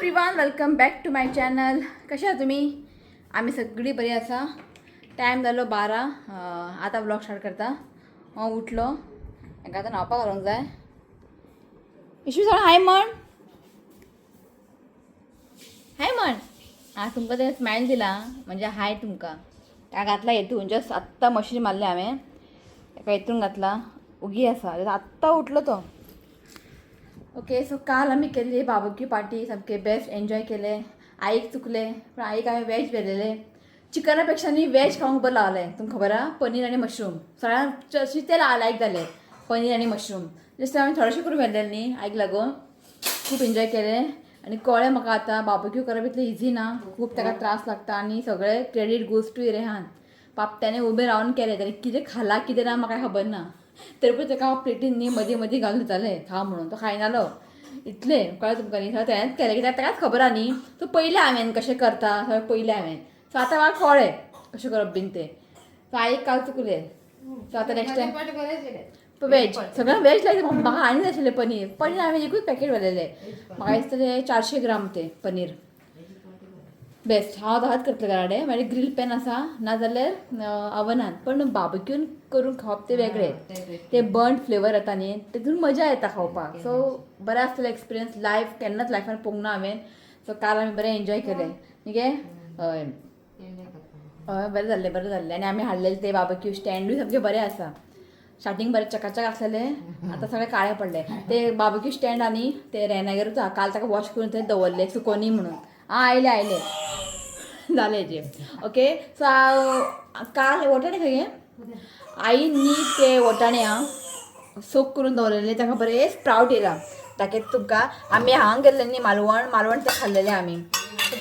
Everyone, welcome back to my channel. कशा आहात तुम्ही? आम्ही सगळी बरी आसा. टायम जालो 12. आतां व्लॉग स्टार्ट करता. हांव उठलो, हाका आतां न्हांवपाक घालूंक जाय. इशू सर, हाय म्हण, हाय म्हण. हा, तुमकां तें स्मायल दिला म्हणजे हाय तुमकां. ताका घातला हेतून. जस्ट आत्तां मशीन मारलें हांवें, ताका हेतून घातला. उगी आसा, आत्तां उठलो तो. ओके, सो काल आमी केल्ली बार्बेक्यू पार्टी, सामके बेस्ट एन्जॉय केले. आईक चुकले, पण आईक हांवें वेज व्हेलेले. चिकना पेक्षा न्ही वेज खावंक बरें लागलें. तुमकां खबर आहा, पनीर आनी मशरूम सगळ्यांक चडशी ते लायक जाले, पनीर आनी मशरूम. जस्ट हांवें थोडेशें करून व्हेलेले न्ही आईक लागून. खूब एन्जॉय केलें आनी कळ्ळें म्हाका आतां बार्बेक्यू करप इतलें इजी ना, खूब ताका त्रास लागता. आनी सगळें क्रेडीट गोज टू रेहान. पाप, त्याने उबें रावन केलें. ताणें कितें खालां कितें ना म्हाका खबर ना, तरी पण ताका हांव प्लेटीन न्ही मदीं मदीं घालून दितालें खा म्हणून. तो खायनालो इतलें कळ्ळें तुमकां न्ही. सगळें तेणेंच केलें, कित्याक ताकाच खबर आहा न्ही. सो पयलें हांवें कशें करता सगळें पयलें हांवें. सो आतां म्हाका कळ्ळें कशें करप बीन तें. सो आईक काल चुकलें. सो आतां नेक्स्ट टायम वेज. सगळ्यांक वेज लायक. म्हाका आनी जाय आशिल्लें पनीर. पनीर हांवें एकूच पॅकेट व्हेलेलें, म्हाका दिसता तें 400 ग्राम तें पनीर. बेस्ट. हांव आतां करतलें घरा कडेन. मागीर ग्रील पॅन आसा, नाजाल्यार अवनान. पण बार्बेक्यून करून खावप तें वेगळें. ते बर्न फ्लेवर येता न्ही, तेतून मजा येता खावपाक. सो बरें आसतलें एक्सपिरियन्स. लायफ केन्नाच लायफान पळोवंक ना हांवें. सो काल आमी बरें एन्जॉय केलें न्ही गे? हय हय, बरें जाल्लें, बरें जाल्लें. आनी आमी हाडलेले ते बार्बेक्यू स्टँडूय सामकें बरें आसा. स्टार्टींग बरें चकाचक आसलेले, आतां सगळें काळें पडलें. ते बार्बेक्यू स्टँड आनी ते रेनागेरूच आहा. काल ताका वॉश करून थंय दवरले सुकोनी म्हणून. आं, आयले आयले, जालें जे. ओके, सो काल वटाणे खंय गे आईन न्ही ते वटाणे आं सोक करून दवरलेले, ताका बरें स्प्रावट येयला. दाखयता तुमकां. आमी हांगा गेल्ले न्ही मालवण, मालवण ते खाल्लेले आमी.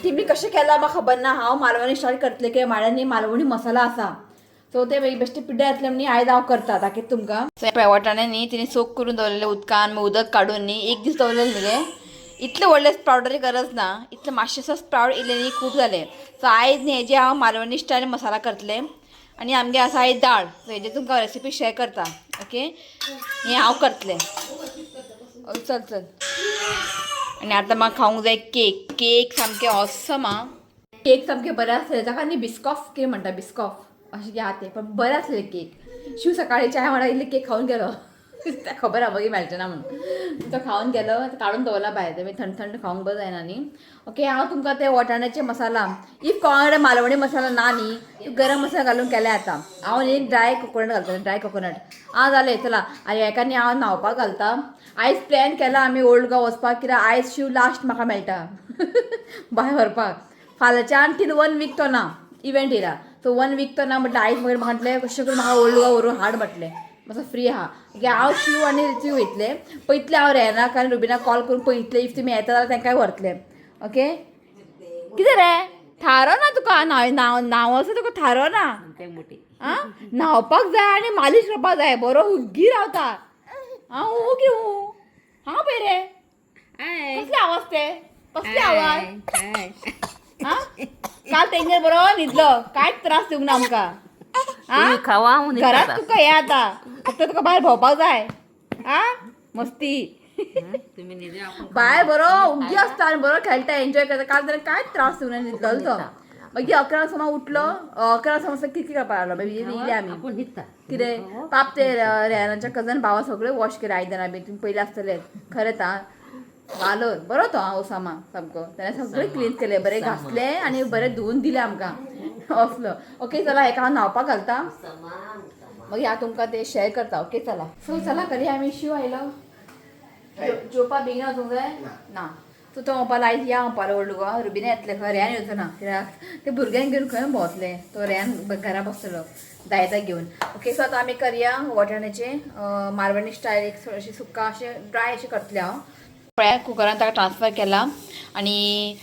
तिमी कशें केलां म्हाका खबर ना. हांव मालवणी स्टार्ट करतलें, कित्याक म्हाज्या न्ही मालवणी मसाला आसा. सो ते मागीर बेश्टे पिड्ड्यार जातले न्ही. आयज हांव करता, दाखयता तुमकां. सो पळय, वटाणे न्ही तिने सोक करून दवरलेले उदकान, मागीर उदक काडून न्ही एक दीस दवरलेले न्ही गे. इतले व्हडले स्प्रावटाची गरज ना, इतले मातशें स्प्रावट येयले न्ही, खूब जाले. सो आयज न्ही हेजे हांव मालवणी स्टायल मसाला करतलें. आनी आमगे आसा आयज दाळ. सो हेजे तुमकां रेसिपी शेअर करता. ओके, हें हांव करतलें. चल चल. आनी आतां म्हाका खावंक जाय केक. केक सामकें ऑसम आं. केक सामकें बरें आसलें. ताका न्ही बिस्कॉफ कितें म्हणटा, बिस्कॉफ अशें कितें आहा तें, पण बरें आसलें केक. शिव सकाळी च्याय वांगडा इल्ली केक खावन गेलो. ताका खबर आहा मागीर मेळचें ना म्हणून. तो खावन गेलो, काडून दवरला भायर. ते थंड थंड खावंक बरें जायना न्ही. ओके, हांव तुमकां ते वटाण्याचे मसाला, if कोणा कडेन मालवणी मसाला ना न्ही, गरम मसाला घालून केले. आतां हांव न्ही ड्राय कोकोनट घालतलें, ड्राय कोकोनट. आं, जालें, चला. आनी हेका न्ही हांव न्हांवपाक घालता. आयज प्लॅन केला आमी ओल्ड गोवा वचपाक, कित्याक आयज शिव लास्ट म्हाका मेळटा भायर व्हरपाक. फाल्यांच्यान टील वन वीक तो ना, इव्हेंट येयला. सो वन वीक तो ना म्हटल्यार आयज मागीर म्हाका म्हटलें, कशें करून म्हाका ओल्ड गोवा व्हरून हाड म्हटलें, मातसो फ्री आहा. ओके, हांव, शिव आनी ऋत्विक वयतले. पयतले हांव रेनाक आनी रुबिनाक कॉल करून पयतले. If तुमी येता जाल्यार तांकांय व्हरतले. ओके, कितें रे, थारो ना तुका? न्हांव न्हांव न्हांव आसा तुका, थारो ना. आं, न्हांवपाक जाय आनी मालिश करपाक जाय. बरो उग्गी रावता. आं, उगी हांव पळय रे, कसले आवाज ते, कसले आवाज? आं, काल तेंगेर बरो न्हिदलो, कांयच त्रास दिवंक ना आमकां. आं, खावा. घरात तुका हे आतां फक्त तुका भायर भोंवपाक जाय. आ, मस्ती. तुम्ही. भायर बरो उग्गी आसता आनी बरो खेळटा, एन्जॉय करता. काल ताणें कांयच त्रास दिवंक ना, न्हिदलो तो. मागीर 11 सुमार उठलो. 11 सुमार कितें करपाक लागलो. मागीर येयले आमी. आपण न्हिदता. कितें पाप, ते रेहानाच्या कजन भावा सगळे वॉश केले आयदनां बी. तुमी पयलीं आसतले खरेंच. आं, वालोर बरो तो. आं, ओसामा सामको. ताणें सगळें क्लीन केलें, बरें घासलें आनी बरें धुवून दिलें आमकां असलो. ओके, चला, हेका हांव न्हांवपाक घालता, मागीर हांव तुमकां ते शेअर करता. ओके, चला. सो चला करया आमी. शिव आयलो. जेवपा बेगीन वचूंक जाय ना. सो तो म्हणपाक आयज या म्हणपाक ओल्ड गोवा. रुबिना येतलें खंय, रेहान येवचो ना, कित्याक ते भुरग्यांक घेवन खंय भोंवतले. तो रेहान घरा बसतलो दायता घेवन. ओके, सो आतां आमी करया वटाण्याचे मालवणी स्टायल, एक अशें सुक्का अशें ड्राय अशें करतलें हांव. पळयात, कुकरान ताका ट्रान्सफर केला. आनी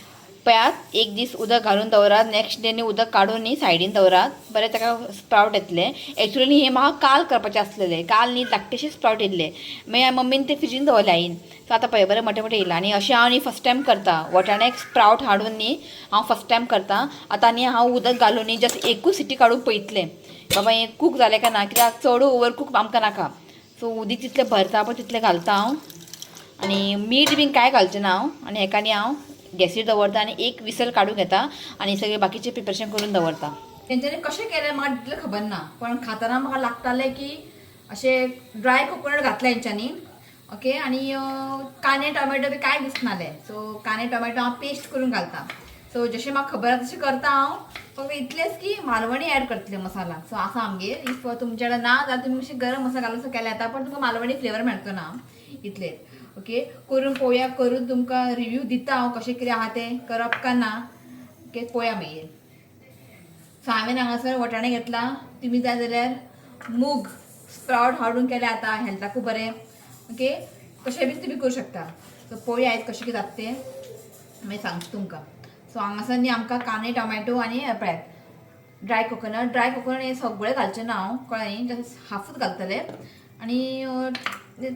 पळयात, एक दीस उदक घालून दवरात, नेक्स्ट डे न्ही उदक काडून न्ही सायडीन दवरात, बरें ताका स्प्रावट येतले. एक्चुअली हें म्हाका काल करपाचें आसलेलें. काल न्ही धाकटेशे स्प्रावट येयल्ले, मागीर मम्मीन ते फ्रिजीन दवरले आईन. सो आतां पळय, बरें मोठे मोठे येयला. आनी अशें हांव न्ही फर्स्ट टायम करता. वटाण्याक स्प्रावट हाडून न्ही हांव फर्स्ट टायम करता. आतां न्ही हांव उदक घालून न्ही जस्ट एकूच सिटी काडून पळयतलें, बाबा हें कूक जालें काय ना, कित्याक चड ओवर कूक आमकां नाका. सो उदीक तितलें भरता पळय तितलें घालता हांव आनी मीठ बीन कांय घालचें ना हांव. आनी हेका न्ही हांव गॅसीर दवरता आनी एक विसल काडून घेता आनी सगळे बाकीचे प्रिपरेशन करून दवरता. तेंच्यांनी कशें केलें म्हाका तितलें खबर ना, पण खाताना म्हाका लागतालें की अशें ड्राय कोकोनट घातलें हेंच्यांनी. ओके, आनी कांदे टोमॅटो बी कांय दिसनाले. सो कांदे टोमॅटो हांव पेस्ट करून घालता. सो जशें म्हाका खबर आसा तशें करता हांव, फक्त इतलेंच की मालवणी ऍड करतलें मसाला. सो आसा आमगेर, if तुमच्या कडेन ना जाल्यार तुमी मातशें गरम मसाला घालून केल्यार जाता, पण तुमकां मालवणी फ्लेवर मेळचो ना इतलेंच. ओके, करून पळोवया, करून तुमकां रिव्यू दिता हांव कशें कितें आहा तें, करप काय ना. ओके, पळोवया मागीर. सो हांवें हांगासर वटाणे घेतला, तुमी जाय जाल्यार मूग स्प्रावट हाडून केले आतां हेल्थाकूय बरें. ओके, कशें बी तुमी करूं शकता. सो पळोवया आयज कशें कितें जाता तें मागीर सांगता तुमकां. सो हांगासर न्ही आमकां कांदे टोमॅटो आनी हें पळयात ड्राय कोकोनट. ड्राय कोकोनट हें सगळें घालचें ना हांव, कळ्ळें न्ही, जस्ट हाफूच घालतलें. आनी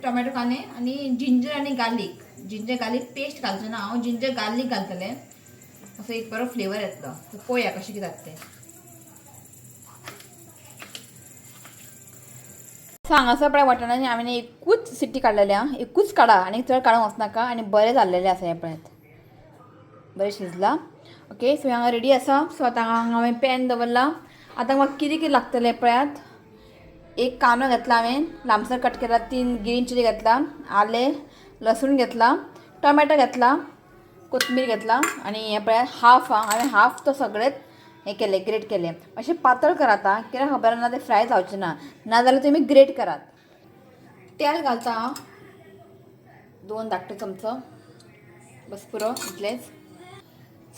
टोमॅटो कांदे आनी जिंजर आनी गार्लीक, जिंजर गार्लीक पेस्ट घालचें ना हांव, जिंजर गार्लीक घालतलें, असो एक बरो फ्लेवर येतलो. सो पळोवया कशें कितें जाता तें. सो हांगासर पळय वाटाण्यानी हांवें एकूच सिटी काडलेली आं, एकूच काडा आनी चड काडूंक वचनाका. आनी बरें जाल्लेलें आसा हें पळयात, बरें शिजलां. ओके, सो हांगा रेडी आसा. सो आतां हांगा हांवें पॅन दवरलां. आतां म्हाका कितें कितें लागतलें पळयात. एक कांदो घेतला हांवें, लांबसर कट केला, 3 ग्रीन चिली घेतला, आलें लसूण घेतला, टोमॅटो घेतला, कोथमीर घेतला आनी हें पळयात हाफ आं, हांवें हाफ तो सगळेंच हें केलें, ग्रेट केलें. मातशें पातळ करात आं, कित्याक खबर ना तें फ्राय जावचें ना, नाजाल्यार तुमी ग्रेट करात. तेल घालता हांव 2 धाकटो चमचो, बस पुरो इतलेंच.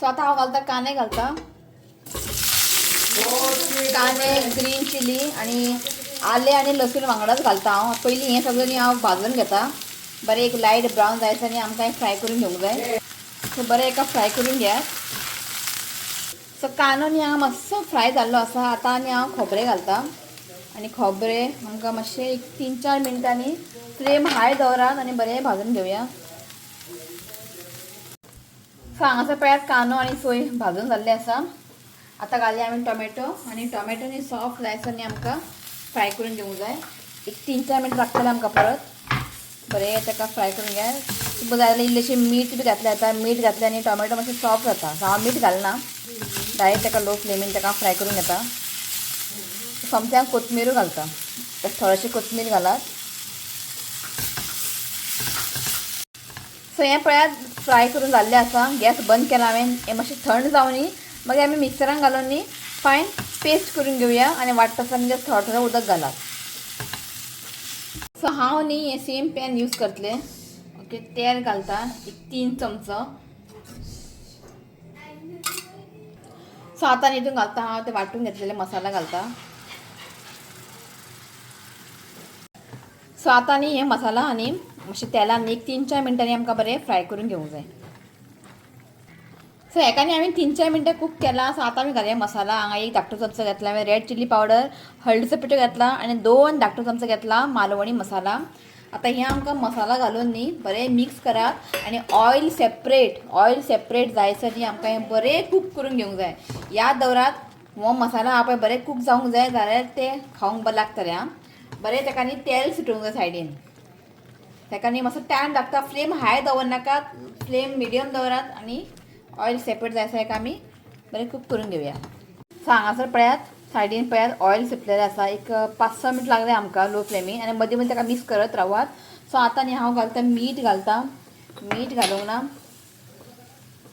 सो आतां हांव घालता कांदे घालता, कांदे ग्रीन चिली आनी आलें आनी लसूण वांगडाच घालता हांव. पयलीं हें सगळें न्ही हांव भाजून घेता, बरें एक लायट ब्रावन जायसर न्ही आमकां हें फ्राय करून घेवंक जाय. सो बरें एका फ्राय करून घेयात. सो कांदो न्ही हांगा मातसो फ्राय जाल्लो आसा. आतां आनी हांव खोबरें घालता आनी खोबरें आमकां मातशें एक 3-4 मिनटांनी फ्लेम हाय दवरात आनी बरें भाजून घेवया. सो हांगासर पळयात कांदो आनी सोय भाजून जाल्ले आसा. आतां घालया आमी टोमॅटो आनी टोमॅटो न्ही सॉफ्ट जायसर न्ही आमकां फ्राय करून घेवंक जाय. एक 3-4 मिनटां लागतलें आमकां परत बरें ताका फ्राय करून घेया. तुमकां जाय जाल्यार इल्लेशें मीठ बी घातलें जाता, मीठ घातलें आनी टोमॅटो मातशें सॉफ्ट जाता. सो हांव मीठ घालना, डायरेक्ट ताका लो फ्लेमीन ताका फ्राय करून घेता. सोमतें हांव कोथमिरूय घालता, थोडेशें कोथमीर घालात. सो हें पळयात फ्राय करून जाल्लें आसा. गॅस बंद केला हांवें, हें मातशें थंड जावनी मागीर आमी मिक्सरान घालून न्ही फायन पेस्ट करून घेवया आनी वाडटा आसतना जस्ट थोडें थोडें उदक घालात. सो हांव न्ही हें सेम पॅन यूज करतलें. ओके, तेल घालता एक 3 चमचो. सो आतां हितून घालता हांव ते वांटून घेतलेले मसाला घालता. सो आतां न्ही हे मसाला आनी मातशें तेलान एक 3-4 मिनटांनी आमकां बरें फ्राय करून घेवंक जाय. सो हेका न्ही हांवें 3-4 मिनटां कूक केला. सो आतां आमी घालया मसाला. हांगा एक धाकटो चमचो घेतला हांवें रेड चिली पावडर, हळदीचो पिठो घेतला आनी 2 धाकटो चमचो घेतला मालवणी मसाला. आतां हे आमकां मसाला घालून न्ही बरें मिक्स करात आनी ऑयल सेपरेट जायसर न्ही आमकां हें बरें कूक करून घेवंक जाय. याद दवरात हो मसाला आहा पळय बरें कूक जावंक जाय, जाल्यार तें खावंक बरें लागतलें आं. बरें ताका न्ही तेल सुटूंक जाय सायडीन, ताका न्ही मातसो टायम लागता. फ्लेम हाय दवरनाकात, फ्लेम मिडियम दवरात आनी ऑयल सेपरेट जायसर हेका आमी बरें कूक करून घेवया. सो हांगासर पळयात सायडीन पळयात ऑयल सुटलेलें आसा. एक 5-6 मिनट लागलें आमकां लो फ्लेमीन आनी मदीं मदीं ताका मिक्स करत रावात. सो आतां न्ही हांव घालता मीठ घालता, मीठ घालूंक ना,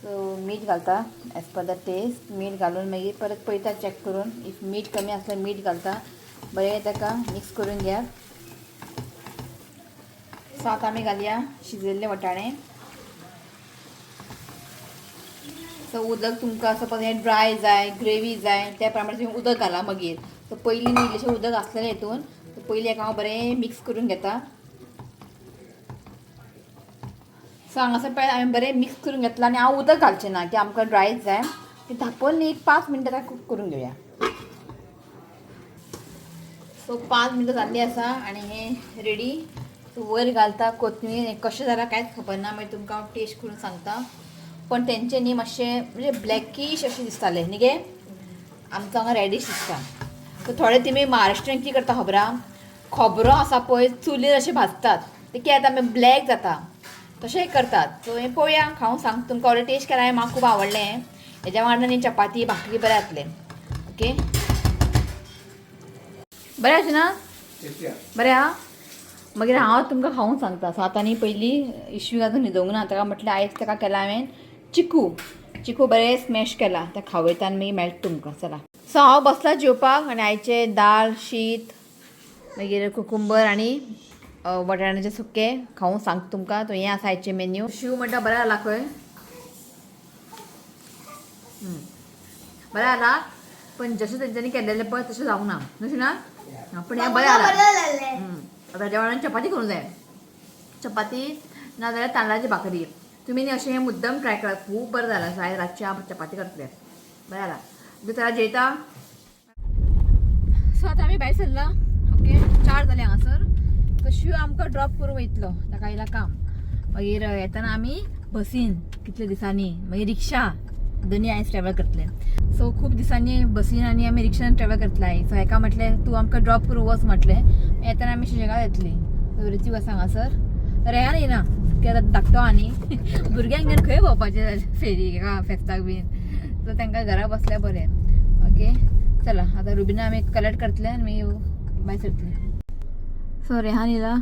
सो मीठ घालता एज पर the test. मीठ घालून मागीर परत पळयता चॅक करून, if मीठ कमी आसल्यार मीठ घालता. बरें ताका मिक्स करून घेयात. सो आतां आमी घालया शिजयल्ले वटाणे. सो उदक तुमकां सपोज हें ड्राय जाय, ग्रेवी जाय त्या प्रमाणे तुमी उदक घाला मागीर. सो पयलीं न्ही इल्लेशें उदक आसलेलें हितून, सो पयलीं हेका हांव बरें मिक्स करून घेता. सो हांगासर पळय हांवें बरें मिक्स करून घेतलां आनी हांव उदक घालचें ना की आमकां ड्रायच जाय. तें धांपून एक 5 मिनटां ताका कूक करून घेवया. सो 5 मिनटां जाल्लीं आसा आनी हें रेडी. सो वयर घालता कोथमीर. हें कशें जालां कांयच खबर ना, मागीर तुमकां हांव टेस्ट करून सांगता. पण तेंचे न्ही मातशें म्हणजे ब्लॅकीश अशें दिसतालें न्ही गे, आमकां हांगा रेडीश दिसता. सो थोडे तुमी महाराष्ट्रीयन कितें करता खबर आहा, खोबरो आसा पळय चुलीर अशें भाजतात, ते कितें जाता मागीर ब्लॅक जाता. तशें करतात. सो हें पळोवया, खावंक सांग तुमकां. ऑलरेडी टेस्ट केला, म्हाका खूब आवडलें. हेज्या वांगडा न्ही चपाती भाकरी बरें जातलें. ओके, बरें आसा ना? बरें आहा. मागीर हांव तुमकां खावंक सांगता. सो आतां न्ही पयलीं इश्वीक आजून न्हिदोंक ना. ताका म्हटलें आयज ताका केला हांवें चिकू. चिकू बरें स्मॅश केला, तें खावयता आनी मागीर मेळटा तुमकां. चला, सो हांव बसलां जेवपाक आनी आयचें दाळ शीत, मागीर कुकुंबर आनी वटाण्याचें सुकें खावंक सांगता तुमकां. तो हें आसा आयचें मेन्यू. शिव म्हणटा बरें जाला खंय. बरें जाला, पण जशें तेंच्यांनी केल्लेलें पळय तशें जावंक ना न्हू ना, पण हें बरें जाला. आतां हेज्या वांगडा चपाती करूंक जाय. चपाती ना जाल्यार तांदळाची भाकरी. तुमी न्ही अशें हें मुद्दम ट्राय करात, खूब बरें जालां. सो आयज रातचें हांव चपाती करतलें. बरें जालां, दुसऱ्या जेयता. सो आतां आमी भायर सरला. ओके, 4 जाले हांगासर. सो शिव आमकां ड्रॉप करूंक वयतलो, ताका येयला काम. मागीर येतना आमी बसीन कितले दिसांनी, मागीर रिक्षा, दोनी आयज ट्रॅवल करतले. सो खूब दिसांनी बसीन आनी आमी रिक्षान ट्रॅवल करतले आयज. सो हेका म्हटलें तूं आमकां ड्रॉप करूं वच म्हटलें. येतना आमी सुशेगाद येतली. सो ऋतिक आसा हांगासर, रेहान येना कित्याक आतां धाकटो आनी भुरग्यांक घेवन खंय भोंवपाचें फेरी एका फेस्ताक बीन. सो तांकां घरा बसल्यार बरें. ओके, चला आतां रुबिना आमी कलेक्ट करतले आनी मागीर भायर सरतले. सो रेहान येयला.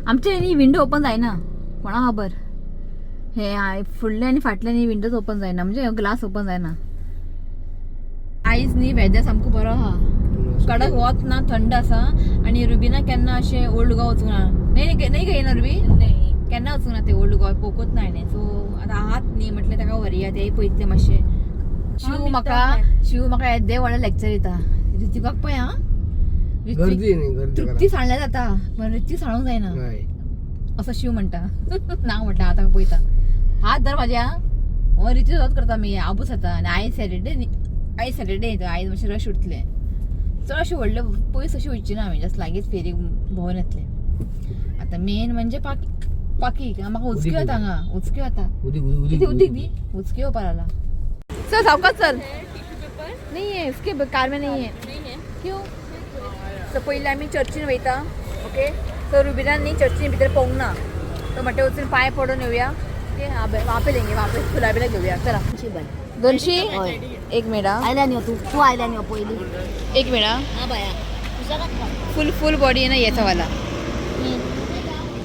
आमचे न्ही विंडो ओपन जायना, कोणा खबर. हे फुडले आनी फाटले न्ही विंडोज ओपन जायना, म्हणजे ग्लास ओपन जायना. आयज न्ही वेदर सामको बरो आहा, कडक वत ना, थंड आसा. आनी रुबिना केन्ना अशें ओल्ड गोवा वचूंक ना. नाही नाही गय ना रुबी, केन्ना वचूंक ना ते ओल्ड गोवा, पळोवंकूच ना हाणें. सो आतां आहात न्ही म्हटलें ताका व्हरया, तेय पळयतले मातशें. शिव म्हाका येदे व्हडलें लेक्चर दिता. ऋतिकाक पळय आं, ऋतिक गर्दी न्ही गर्दी. तृप्ती सांडल्या जाता, पण ऋतिक सांडूंक जायना. हय. असो शिव म्हणटा. ना म्हणटा, आतां पळयता. हात धर म्हाज्या. हो ऋतू तोच करता मी आबूस जाता. आनी आयज सॅटर्डे, आयज सॅटर्डे तो आयज मातशें रश उरतलें. चड अशें व्हडलें पयस अशें वयची ना आमी, जस्ट लागींच फेरी भोंवन येतले. आतां मेन म्हणजे पाकी पाकी म्हाका उचक्यो येता हांगा, उचक्यो येता. उदीक उदीक. किती उदीक न्ही उचक्यो येवपाक लागला. चल सावकाश चल. नहीं है उसके कार में, नहीं है. क्यों? सो पयलीं आमी चर्चीन वयता. ओके, सो रुबिनान न्ही चर्चीन भितर पळोवंक ना, तो म्हणटा वचून पांय पडून येवया. ओके, हा वहाँ पे लेंगे, वहाँ पे फुलां घेवया. चला, 200. एक मिनिट हा. आयल्या न्ही तूं, तूं आयल्या न्ही पयलीं. एक मिनिट हा. हा बाया. फुल फुल बॉडी आहे ना याचा वाला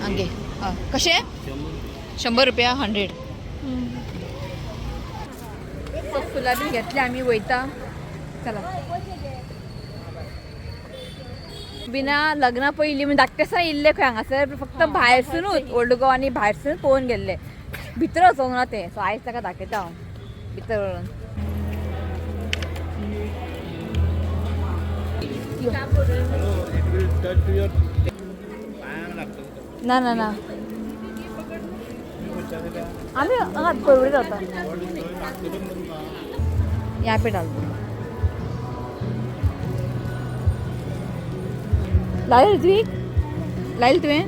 अंगे. हा कसे? 100 रुपया, 100. सो फुलां बी घेतले, आमी वयता. चला. बिना लग्ना पयलीं म्हणजे धाकटे आसतना इल्ले खंय हांगासर फक्त भायरसुनूच ओल्ड गोवा आनी भायरसून पळोवन गेल्ले, भितर वचोंक ना ते. सो आयज ताका दाखयता हांव भितर व्हरून. ना ना ना, आम्ही हांगाच परवरी रावता. यहाँ पे डाल दो. लायल ऋत्विक, लायल तुवें.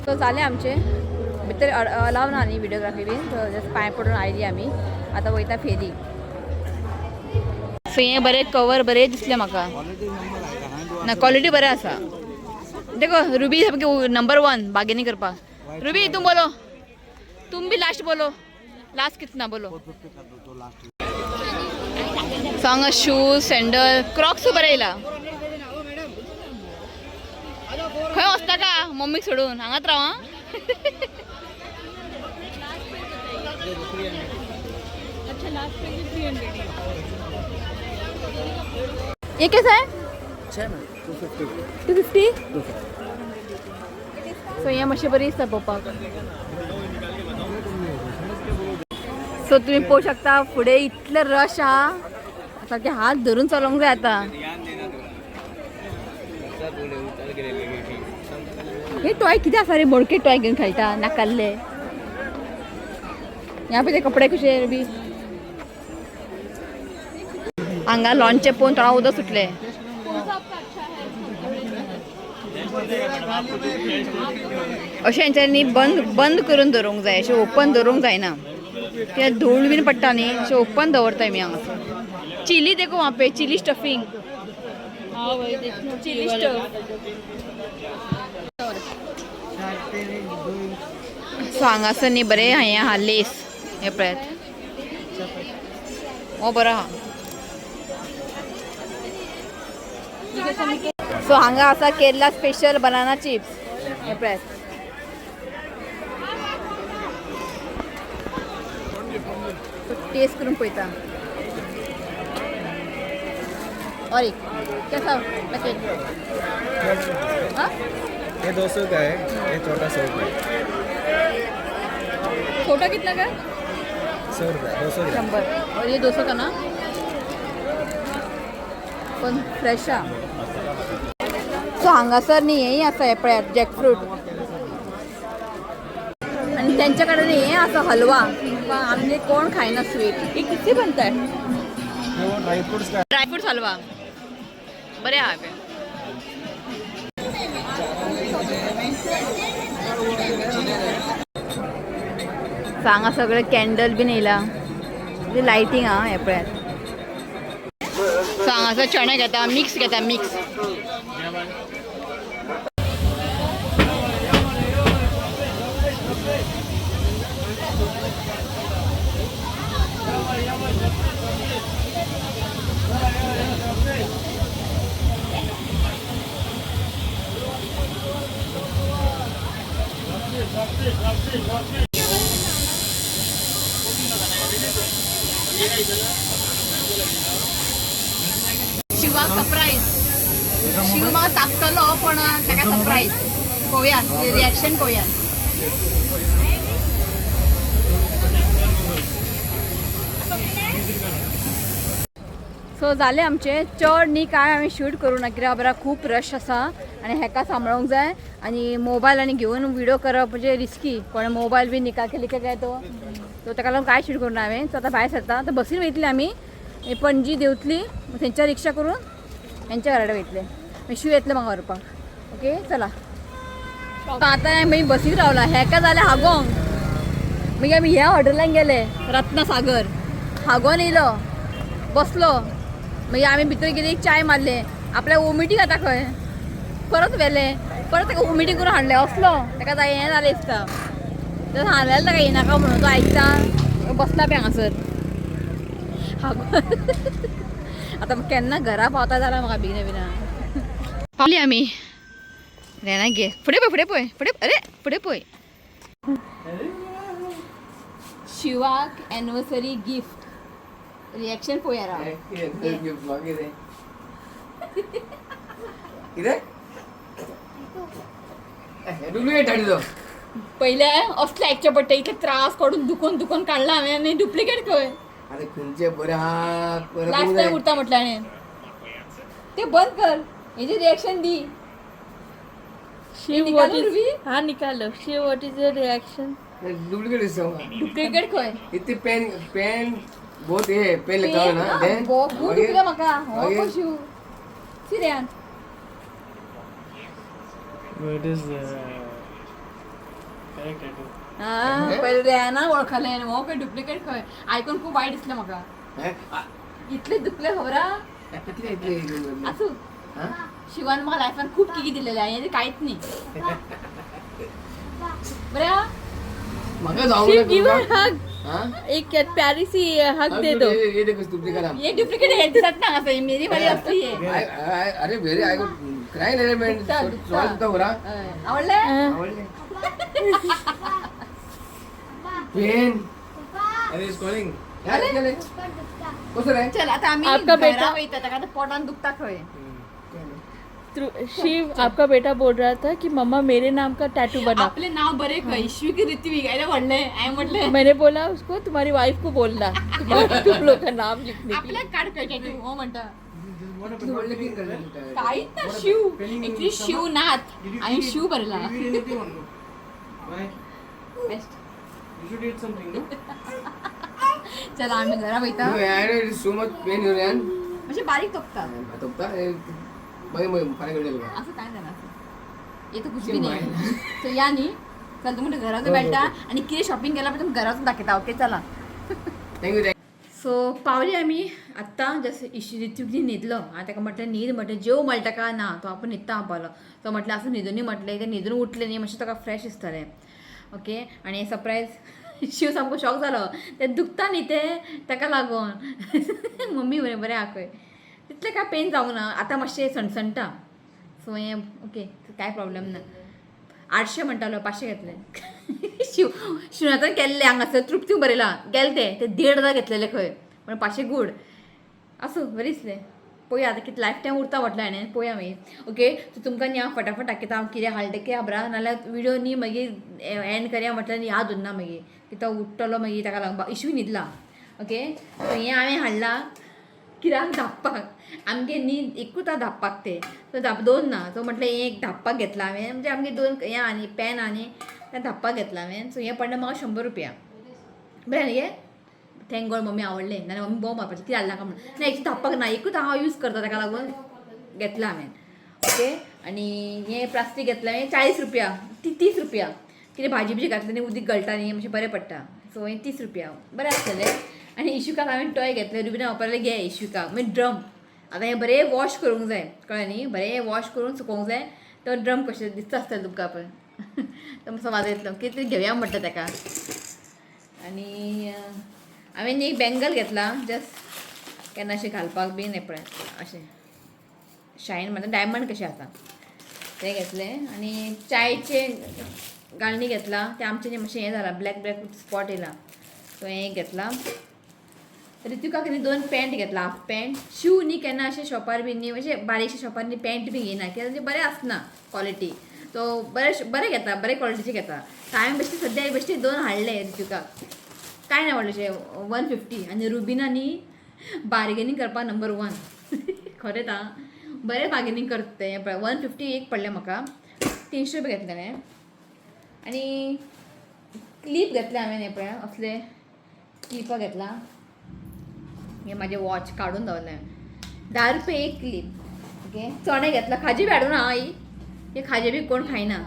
तो जाले आमचे. भितर अलाव ना न्ही व्हिडिओग्राफी बीन, सो जस्ट पांय पडून आयली आमी. आतां वयता फेरी. सो हें बरें कवर बरें दिसलें म्हाका ना, क्वॉलिटी बरें आसा. देखो रुबी सामकी नंबर 1 बार्गेनिंग करपाक. रुबी तुम बोलो, तुम भी लास्ट बोलो. लास्ट कितना बोलो. सांग. शूज, सँडल, क्रॉक्स बरें येयला. खंय वचता का मम्मीक सोडून? हांगात राव. आं, ये कैसा है? 250. सो हे मातशें बरी दिसता पळोवपाक. सो तुमी पळोवंक शकता फुडें इतले रश आहा, सारके हात धरून चलोवंक जाय आतां. हे टॉय कितें आसा रे? बोडके टॉय घेवन खेळटा नाकाल्ले. ह्या पे ते कपडे कशे बी. हांगा लॉन्चें पळोवन तोंडा उदक सुटलें. अशें हेंच्यांनी बंद बंद करून दवरूंक जाय, अशें ओपन दवरूंक जायना. कित्याक धूळ बीन पडटा न्ही, अशें ओपन दवरता आमी हांगासर. चिली देखो वहाँ पे, चिली स्टफिंग. हाँ, वही देखना. Chilli stuff. सो हांगासर न्ही बरें हें आहा, लेस. हें पळयात, हो बरो आहा. सो हांगा आसा केरला स्पेशल बनाना चिप्स. हे पळयात. टेस्ट करून पळयता. और एक कैसा पॅकेट? हाँ. ये 200 का है, ये छोटा 100 रुपये. छोटा कितना का? 100 रुपये, 200 रुपये. 100 और ये 200 का ना, पण फ्रेश आ. सो हांगासर न्ही हेंय आसा, हें पळयात, जॅकफ्रूट. आनी तेंच्या कडेन हें आसा, हलवा. पण आमगे कोण खायना स्वीट. हे किती बनता है? वो ड्राई फ्रूट्स का. ड्रायफ्रुट्स हलवा बरें आहा तें. सो हांगा सगळें कॅन्डल बीन येयला, लायटींग आहा. हें पळयात. सो हांगासर चणे घेता, मिक्स घेता, मिक्स. शिवाक सरप्राईज. शिव म्हाका तापतलो, पण ताका सरप्राईज. पळोवया, रिएक्शन पळोवया. सो जालें आमचें. चड न्ही काय आमी शूट करूं ना, कित्याक खबर आहा, खूब रश आसा आनी हेका सांबाळूंक जाय आनी मोबायल आनी घेवन व्हिडियो करप म्हणजे रिस्की. कोणें मोबायल बी निकाल के काय तो, सो ताका लागून काय शूट करूं ना हांवें. सो आतां भायर सरता, आतां बसीन वयतली आमी. पणजी देंवतली, थंयच्यान रिक्षा करून हेंच्या घरा कडेन वयतले. मागीर शिव येतले म्हाका व्हरपाक. ओके, चला. आतां मागीर बसीन रावला, हेका जालें हागोंक. मागीर आमी ह्या हॉटेलान गेले, रत्नासागर. हागोन येयलो, बसलो. मागीर आमी भितर गेली, चाय मारले. आपल्याक वोमिटींग जाता खंय. परत व्हेले, परत ताका वोमिटींग करून हाडलें. असलो ताका जाय हें जालें दिसता. तर सांगलेलें ताका येयनाका म्हणून, तो आयकता? बसला पळय हांगासर हागोन. आतां केन्ना घरा पावता जाल्यार म्हाका बेगिना बेगिना. पावली आमी. रेना घे. फुडें पळय, फुडें पळय, फुडें. अरे, फुडें पळय. शिवाक एनिवर्सरी गिफ्ट, रिएक्शन पळोवया राव. कितें कितें डुप्लिकेट हाडलो. पयले असले आयकचें पडटा. इतले त्रास काडून दुखोन दुखोन काडला हांवें आनी डुप्लिकेट खंय. अरे, खंयचे बरें आहा, बरें. लास्ट टायम उरता म्हटलें हाणें. ते बंद कर, हेजें रिएक्शन दी. शिव, निकालो what is Ruby? हाँ, निकालो. Shiv, what is your reaction? Duplicate दिसता म्हाका. डुप्लिकेट खंय. इतली पेन पेन बहुत हे पेन लगाव ना then खूब दुखलें म्हाका हो. Shiv सिरियान. What is the correct tattoo? हा, पयलें रेयाना वळखलें आनी हो खंय डुप्लिकेट खंय. आयकून खूब वायट दिसलें म्हाका. इतलें दुखलें खबर आहा. कितले इतले? आसूं, शिवान म्हाका लायफान खूब कितें दिलेलें हांवें कांयच न्ही. बरें आहा. म्हाका जावंक. शिव, गिव हर हग. हाँ. एक प्यारी सी हग दे दो. ये देखो, डुप्लिकेट. ये डुप्लिकेट है, दिसत ना असं. मेरी वाली असली आहे. अरे, व्हेरी I cry element. दुखता, दुखता. सॉरी, सुद्धा हो रहा. आवडलं? आवडले पेन. अरे, is calling. कसं रे? चल, आता आम्ही आपका घरा बेटा- वयता. ताका आतां पोटान दुखता खंय. शिव, आपका बेटा बोल रहा था कि मम्मा, मेरे नाम का टैटू बना. आपले नाव बरे खंय, शिव की ऋत्विक. आयले व्हडलें हांवें म्हटलें. मैंने बोला उसको, तुम्हारी वाइफ को बोलना तुम्हारे तुम लोग का नाम लिखने के लिए. आपल्याक काड खंय टॅटू हो म्हणटा. व्हडलें कितें करता? कांयच ना. शिव एक्चुली शिवनाथ आणि Shiv Barla. Why? Best. You should eat something, no? चला, आम्ही घरा वयता. So much pain your hand. म्हणजे बारीक तोपता. तोपता. मागीर मागीर फाल्यां कळटलें तुका. असं काय जाणार. ये तो कुछ भी नाही. सो या न्ही, चल तुमकां घरात मेळटा आनी कितें शॉपिंग केलां पळय तुमकां घरातून दाखयता. ओके चला. Thank you. सो पावली आमी आत्तां जस्ट. इशू ऋत्विक न्हिदलो. हांवें ताका म्हटलें न्हीद, म्हटलें जेव म्हणटा ताका ना, तो आपूण न्हिदता म्हणपालो. तो म्हटलें आसूं, न्हिदूनी म्हटलें. तें न्हिदून उठलें न्ही, मातशें ताका फ्रेश दिसतालें. ओके, आनी सरप्रायज, शिव सामको शॉक जालो. तें दुखता न्ही तें, ताका लागून. मम्मी बरें बरें आखय, तितलें काय पेन जावंक ना, आतां मातशें सणसणटा. सो हें ओके, काय प्रॉब्लेम ना. 800 म्हणटालो, 500 घेतले. शिव शिवनाथान केल्लें हांगासर तृप्ती बरयलां गेले ते ते 1500 घेतलेले खंय, पण 500 गूड. आसूं, बरें दिसलें. पळोवया आतां कितें लायफ टायम उरता म्हटलें हाणें, पळोवया मागीर. ओके, सो तुमकां न्ही हांव फटाफट दाखयता हांव कितें हाडलें कितें खबर आहा, नाल्यार विडियो न्ही मागीर एंड करया म्हटल्यार न्ही याद उरना मागीर की तो उठ्ठलो मागीर, ताका लागून. इशू न्हिदला. ओके, सो हें हांवें हाडलां कित्याक, धांपपाक. आमगे न्ही एकूच आहा धांपपाक तें, सो धाप दोन ना. सो म्हटलें हें एक धांपपाक घेतलां हांवें, म्हणजे आमगे दोन हें आनी पॅन आनी तें धांपपाक घेतलां हांवें. सो हें पडलें म्हाका 100 रुपया. बरें न्ही हें? Thank God mummy आवडलें, नाल्यार मम्मी बोव मारपाची, कितें हाडलां काय म्हणून. ना, एकचुली धांपपाक ना, एकूच हांव यूज करता, ताका लागून घेतलां हांवें. ओके, आनी हें प्लास्टीक घेतलें हांवें 40 रुपया, ती 30 रुपया. कितें भाजी बिजी घातली न्ही, उदीक गळटा न्ही, मातशें बरें पडटा. सो हें 30 रुपया, बरें आसतलें. आनी इशुकाक हांवें टॉय घेतलें. रुबिना वापरलें घे इशुकाक मागीर ड्रम. आतां हें बरें वॉश करूंक जाय, कळ्ळें न्ही? बरें वॉश करून सुकोवंक जाय. तो ड्रम कशें दिसता आसतलें तुमकां पळय, तो मातसो वाजयतलो, कितें घेवया म्हणटा ताका. आनी हांवें एक बँगल घेतला, जस्ट केन्ना अशें घालपाक बीन. हें पळय, अशें शायन म्हणटा, डायमंड कशें आसा तें घेतलें. आनी चायचें गाळणी घेतला. तें आमचें मातशें हें जालां, ब्लॅक ब्लॅक स्पॉट येयला, सो हें एक घेतलां. ऋत्विकाक न्ही दोन पॅन्ट घेतला, हाफ पॅन्ट. शू न्ही केन्ना अशें शॉपार बी न्ही, अशें बारीकशे शॉपार न्ही पॅन्ट बी घेयना, कित्याक तें बरें आसना क्वॉलिटी. तो बरें बरें घेता, बरें क्वॉलिटीचे घेता. हांवें बेश्टे सद्या बेश्टे दोन हाडले ऋत्विकाक, कांय ना व्हडलेशें, 150. आनी रुबिना न्ही बार्गेनींग करपाक नंबर वन, खरेंच आं, बरें बार्गेनींग करता तें. पळय, 150 एक पडलें म्हाका, 300 रुपया घेतले हांवें. आनी क्लीप घेतले हांवें, हें पळय, असले क्लिपां घेतला. हे म्हाजें वॉच काडून दवरलें. 10 रुपया एक क्लीप. ओके, चणे घेतला, खाजें बी हाडूं ना आई, हे खाजें बी कोण खायना.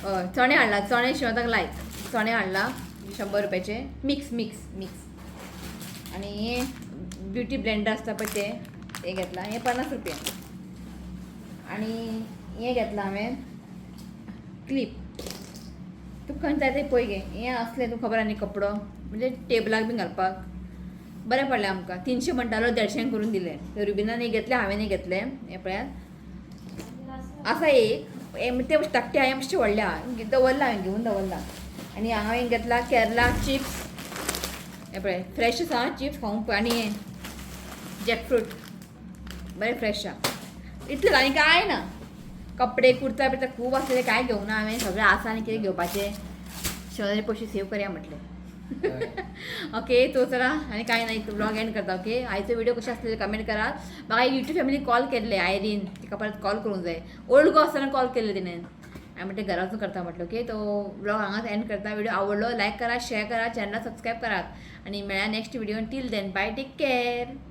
हय, चणे हाडला, चणे शिवताक लायक. चणे हाडला 100 रुपयाचे, मिक्स मिक्स मिक्स. आनी हे ब्युटी ब्लेंडर आसता पळय तें, तें घेतलां, हें 50 रुपया. आनी हें घेतलां हांवें क्लीप. तुका खंय जाय तें पळय गे. हें असलें तुका खबर आहा न्ही, कपडो म्हणजे टेबलाक बीन घालपाक बरें पडलें आमकां. 300 म्हणटालो, 150 करून दिलें. रुबिनान एक घेतलें, हांवें एक घेतलें. हें पळयात, आसा एक हें, तें मातशें धाकटें आहा, हें मातशें व्हडलें आहा, दवरलां हांवें, घेवन दवरलां. आनी हांवें घेतला केरला चिप्स. हें पळय, फ्रेश आसा चिप्स, खावंक पळय. आनी हें जॅकफ्रूट बरें फ्रेश आहा. इतलें आनी कांय ना. कपडे कुर्ता बिर्ता खूब आसलेले, कांय घेवंक ना हांवें. सगळें आसा आनी कितें घेवपाचें? शिवाजी पयशे सेव करया म्हटलें. ओके, तो चला, आनी कांय ना, ब्लॉग एंड करता. ओके, आयचो व्हिडिओ कशें आसलेले कमेंट करात. म्हाका युट्यूब फॅमिली कॉल केल्ले आयरीन, तिका परत कॉल करूंक जाय. ओल्ड गो आसतना कॉल केल्ले तिणें. हांवें म्हटलें घरा वचून करता म्हटलें. ओके, तो ब्लॉग हांगाच एंड करता. व्हिडिओ आवडलो लायक करा, शेअर करा, चॅनला सबस्क्रायब करात आनी मेळ्या next video. Till then, bye, take care.